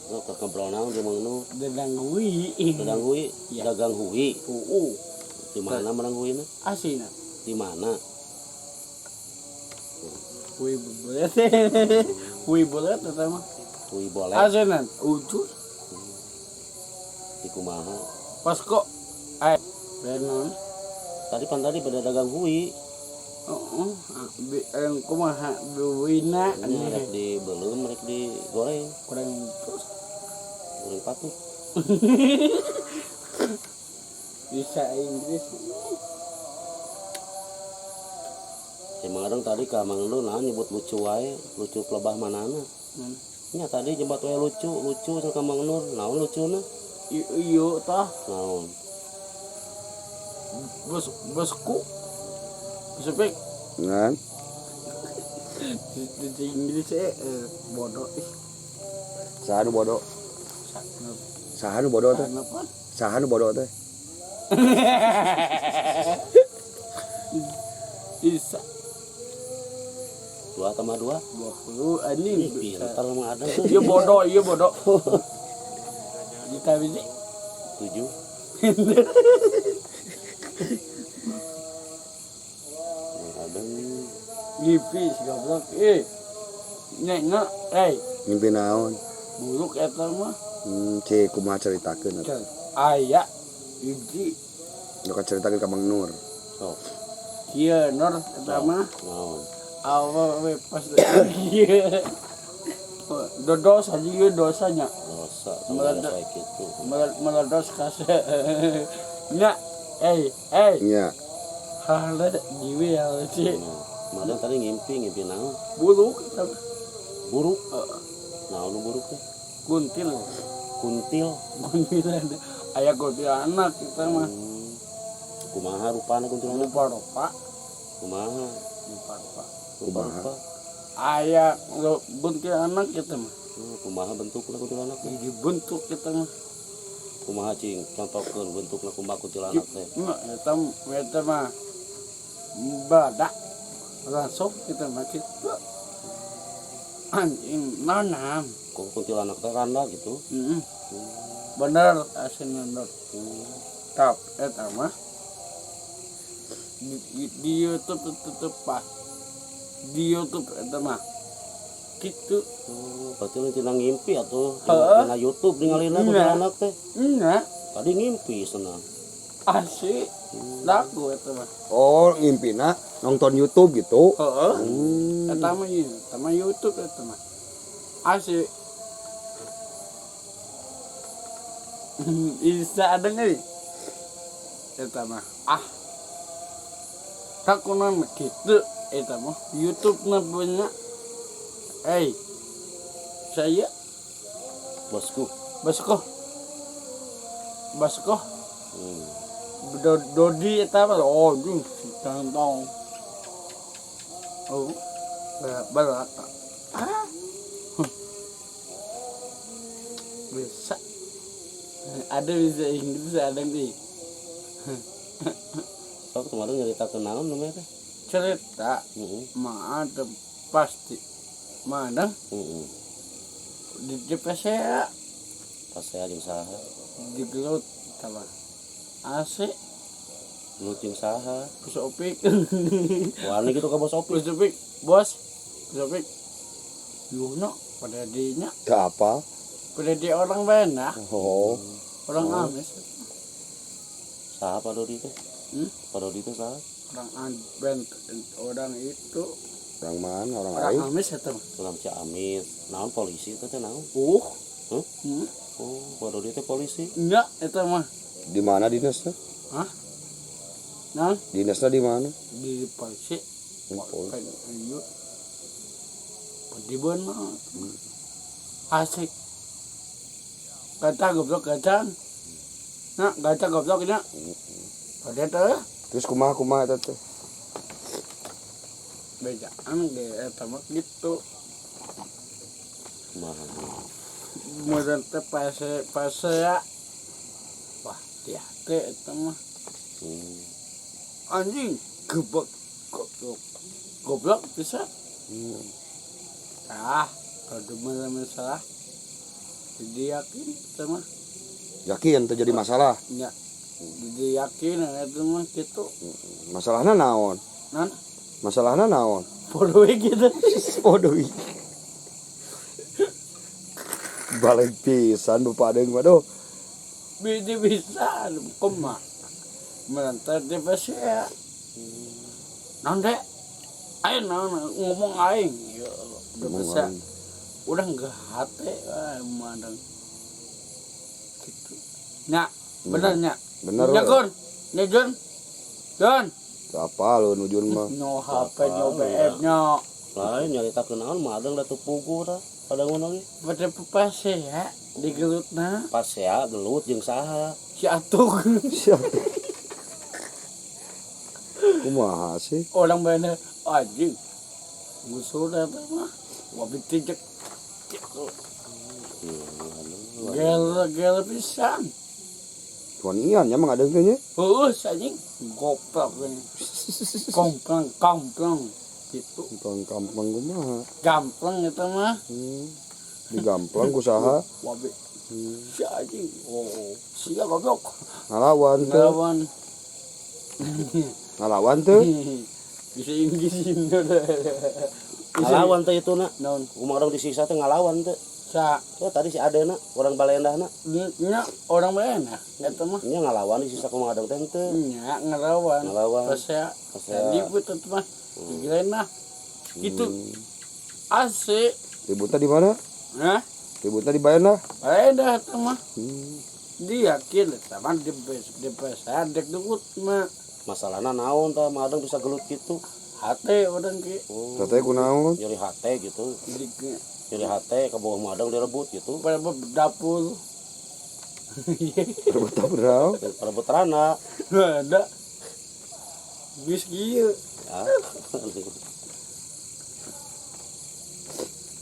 Sok ngobrol naon jeung Mang Nur? Dagang hui. Dagang hui, Iya. dagang hui. Di mana menang huina? Asina. Di mana? Hui bulet. Hui bulet eta mah. Hui boleh. Asina ujur. Di kumaha? Pas kok eh benon. Tadi pan tadi pada dagang hui. Heeh, yang kumaha duwina. Ini rek dibeuleum, rek digoreng. Kurang terus. Goreng patut. Bisa Inggris. Si Mang Adeng tadi ka Mang Nur nah nyebut lucu wae, lucu pelebah manana. Nya tadi nyebat wae lucu, lucu ka Mang Nur. Naon lucuna? Iya tah. Naon? Bos bosku. Sepek Ngan. di Inggris bodoh ih. Saha nu bodoh? Saha nu bodoh teh? Kenapa? Saha nu bodoh teh? Bisa. 2 tambah 2? 20 anjing. Ih, pintar Mang Adeng. Iya bodoh, iya bodoh. Kita bisa 7. Mang Adeng ngimpi si goblok. Nya Ngimpi naon? Buruk eta mah. Cek kumaha caritakeun atuh. Aya hiji. Nu kacaritakeun ka Mang Nur. Sok. Kieu Nur eta mah. Naon? Awewe pas kieu. Dodos aja ieu dosanya. Dosa Meledak. kayak gitu. Meledos kase. Nya, Nya. Hale jiwe ya sih. Mang Adeng tadi ngimpi naon? Buruk eta mah. Buruk? Heeh. Naon nu buruk teh? Kuntil. Kuntil. Kuntil ada. Aya kuntilanak kita mah. Kumaha rupana kuntilanak? Rupa-rupa. Kumaha? Rupa-rupa. Rupa-rupa. Aya kuntilanak kita mah. Kumaha bentukna kuntilanak teh? Jadi bentuk kita mah. Kumaha cing? Contohkeun bentukna kumaha kuntilanak teh? Enggak, eta mah badak. Langsung kita mah kitu. Anjing nanam. Kok kuntilanak teh randa gitu? Heeh. Bener aslinya bener. Tap eta mah di YouTube tetep pak. Di YouTube eta mah gitu. Oh, berarti lu tina ngimpi atuh. Heeh. Tina YouTube ningalina Iya. kuntilanak teh. Enggak. Tadi ngimpi senang. Asli. Laku eta mah. Oh, ngimpina nonton YouTube gitu. Heeh. Eta mah ieu, eta mah YouTube eta mah. Asli. Bisa ada nggak nih? Eta mah. Ah. Takuna mah gitu eta mah YouTube na punya. Saya bosku. Bosku. Bosku. Dodi eta mah oh jing tong. Oh. Berat. Ah. Bisa. Ada bisa Inggris ada nih. Sok kemarin nyerita ke naon namanya teh? Cerita. Mah ada pasti. Mana? Di PCA. Pas saya jeung saha? Di gelut sama AC. Gelut jeung saha? Bos Opik. Wani gitu ka Bos Opik. Bos Opik, bos. Bos Opik. Yuno pada dinya. Ke apa? Pada di orang mana? Oh. Orang Amis. Saha Pak Dodi teh? Pak Dodi teh saha? Orang ben, orang itu. Orang mana? Orang Orang aing? Amis eta mah. Orang Ciamis. Naon polisi eta teh naon? Huh? Oh, Pak Dodi teh polisi? Enggak, eta mah. Di mana dinasnya? Hah? Nah? Dinasnya di mana? Di polisi. Di polisi. Iya. Di mana? Asik. Kata goblok kacang. Nah, kata goblok nya. Pada teh. Terus kumaha kumaha eta teh? Bejaan ge eta mah gitu. Kumaha? Modal teh pase ya. Wah, dia teh eta mah. Anjing gebek goblok. Goblok bisa. Ah, kalau masalah. Jadi yakin sama. Yakin terjadi masalah. Nya. Jadi yakin itu mah gitu. Masalahnya naon? Nan Masalahnya naon? Bodoh gitu. Bodoh. Balik pisan bapak deung waduh. Bisa bisa kumaha. Merentar di ya. Naon dek? Aing naon ngomong aing. Ya Allah, udah bisa. Udah enggak hate ah, mandang. Gitu. Nya, bener nya. Bener. Nya Gun. Nya Jun. Jun. Apa lu nujun mah? Nyo HP nyo BF nyo. Lain nyaritakeun naon mah adeng da teu puguh tah pada ngono ge. Pada pepase ya digelutna Pasea gelut jeung saha? Si Atuk. Siapa? Kumaha sih? Orang bener anjing. Musuh eta mah. Wabi tijek. Gel gel pisan. Tuan ian nya mah ngadeng teh nya. Heueuh anjing goblok ini. Kompleng kompleng gitu. Tuan kampung kumaha? Gamplang eta mah. Digamplang ku saha? Wabi. Si anjing. Oh, sia goblok. Ngalawan teu. Ngelawan. Ngalawan teu. Bisa Inggris ini. Ngalawan teh itu na. Naon? Kumaha orang disiksa teh ngalawan teh. Sa Oh, tadi si Adena orang Balendahna. Nya orang mana? Eta mah Nya ngalawan disiksa kumaha adeng teh teu. nya ngelawan. Ngelawan. Pas ya Pasea. ribut eta mah. Digilain lah. Gitu. Asik. Ributnya di mana? Hah? Ributnya di Balenda. Balenda eta mah. Hmm. Dia yakin eta mah di di dek dugut mah. Masalahna naon tah mah adeng bisa gelut gitu. Hate orang ki. Oh, Katanya kunaon? nyeri hate gitu. Di Nyeri hate ka bawah mah adeng direbut gitu. pada dapur. Rebut apa bro? Rebut rana. Ada. Geus kieu. Ya.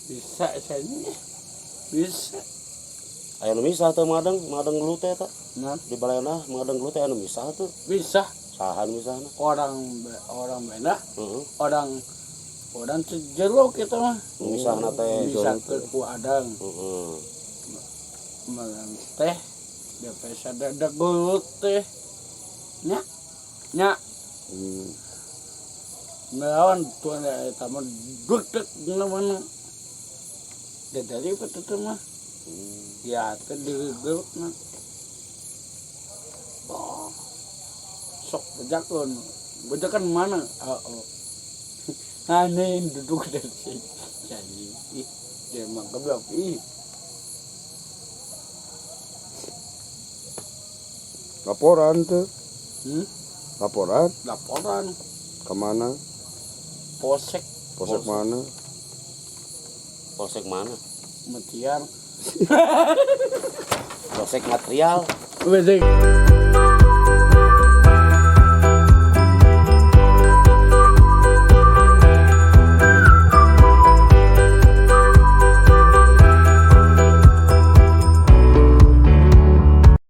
Bisa saya. Bisa. Aya nu misah teh mah adeng, mah adeng gelut teh eta. Nah, Di Balenda mah adeng gelut teh aya nu misah tuh. bisa. Saha nu misahna? Orang orang beda, Heeh. orang orang jero kita mah. Nu misahna teh. Bisa ke ku adang Heeh. malam teh dia pesa ada gelut teh. Nya. Nya. Ngelawan tuan eta mah dek dek mana. Dan dari itu teh mah. Ya teh digelut mah. Oh. Sok bejakeun. Bejakan mana? Oh, oh. Aneh duduk dari sini. Jadi, ih, dia mah goblok. Ih, Laporan tuh. Laporan Laporan ke mana? Polsek. Polsek mana? Polsek mana? Metiar. Polsek material. Beda.